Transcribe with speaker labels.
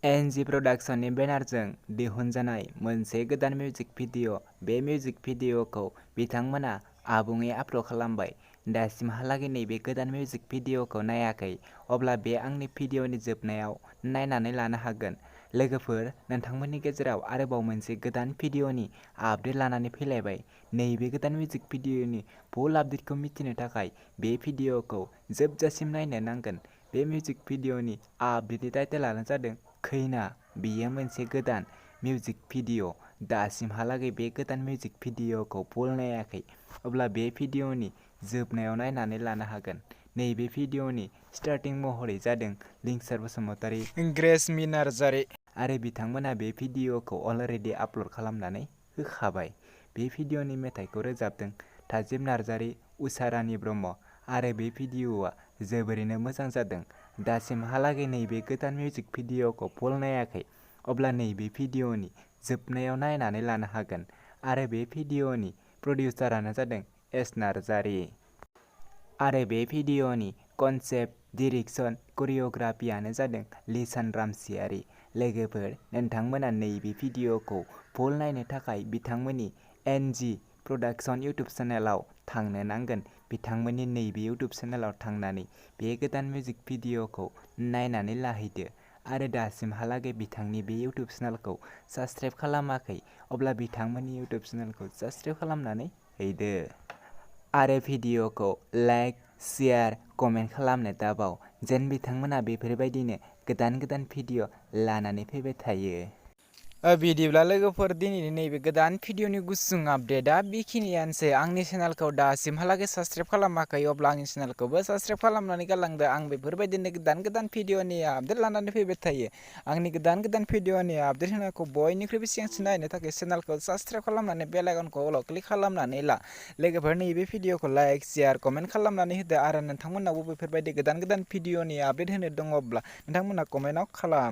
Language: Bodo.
Speaker 1: एनजि प्रडाक्शननि बेनारजों दिहुनजानाय मोनसे गोदान मिउजिक भिडिअ'। बे मिउजिक भिडिअ'खौ बिथांमोना आबुङै आपल'ड खालामबाय। दासिमहालागै नैबे गोदान मिउजिक भिडिअ'खौ नायाखै, अब्ला बे आंनि भिडिअ'नि जोबनायाव नायनानै लानो हागोन। लोगोफोर, नोंथांमोननि गेजेराव आरोबाव मोनसे गोदान भिडिअ'नि आपडेट लानानै फैलायबाय। नैबे गोदान मिउजिक भिडिअ'नि फुल आपडेटखौ मिथिनो थाखाय बे भिडिअ'खौ जोबजासिम नायनो नांगोन। बे मिउजिक भिडिअ'नि आपडेटनि टाइटेलानो जादों खैना। बेयो मोनसे गोदान मिउजिक भिडिअ'। दासिमहालागै बे गोदान मिउजिक भिडिअ'खौ फुल नायाखै, अब्ला बे भिडिअ'नि जोबनायाव नायनानै लानो हागोन। नैबे भिडिअ'नि स्टार्टिं महरै जादों लिंसार बसुमतारी, ग्रेस्मि नार्जारि आरो बिथांमोना बे भिडिअ'खौ अलरेडि आपल'ड खालामनानै होखाबाय। बे भिडिअ'नि मेथाइखौ रोजाबदों थाजिम नार्जारि, उषा रानी ब्रह्म आरो बे भिडिअ'आ जोबोरैनो मोजां जादों। दासिमहालागै नैबे गोदान मिउजिक भिडिअ'खौ फुल नायाखै, अब्ला नैबे भिडिअ'नि जोबनायाव नायनानै लानो हागोन। आरो बे भिडिअ'नि प्रडिउसारानो जादों एस नार्जारि। आरो बे भिडिअ'नि कनसेप्ट, डिरेक्सन, करिय'ग्राफियानो जादों लिसान रामसियारि। लोगोफोर, नोंथांमोना नैबे भिडिअ'खौ फुल नायनो थाखाय बिथांमोननि एनजि प्रडाक्शन इउटुब चेनेलाव थांनो नांगोन। बिथांमोननि नैबे इउटुब चेनेलाव थांनानै बे गोदान मिउजिक भिडिअ'खौ नायनानै लाहैदो। आरो दासिमहालागै बिथांनि बे इउटुब चेनेलखौ साबस्क्राइब खालामाखै, अब्ला बिथांमोननि इउटुब चेनेलखौ साबस्क्राइब खालामनानै हैदो। आरो भिडिअ'खौ लाइक, शेयार, कमेन्ट खालामनो दाबाव, जेन बिथांमोना बेफोरबायदिनो गोदान गोदान भिडिअ' लानानै फैबाय थायो। बिदिब्ला लोगोफोर, दिनैनि नैबे गोदान भिडिअ'नि गुसुं आपडेटआ बेखिनियानोसै। आंनि चेनेलखौ दासिमहालागै साबस्क्राइब खालामाखै, अब्ला आंनि चेनेलखौबो साबस्क्राइब खालामनानै गालांदो। आं बेफोरबायदिनो गोदान गोदान भिडिअ'नि आपडेट लानानै फैबाय थायो। आंनि गोदान गोदान भिडिअ'नि आपडेट होनायखौ बयनिख्रुइबो सिगांसिन नायनो थाखाय चेनेलखौ साबस्क्राइब खालामनानै बेल आइकनखौ अलाव क्लिक खालामनानै ला। लोगोफोर, नैबे भिडिअ'खौ लाइक, शेयार, कमेन्ट खालामनानै होदो। आरो नोंथांमोनावबो बेफोरबायदि गोदान गोदान भिडिअ'नि आपडेट होनो दङब्ला नोंथांमोना कमेन्टआव खालाम।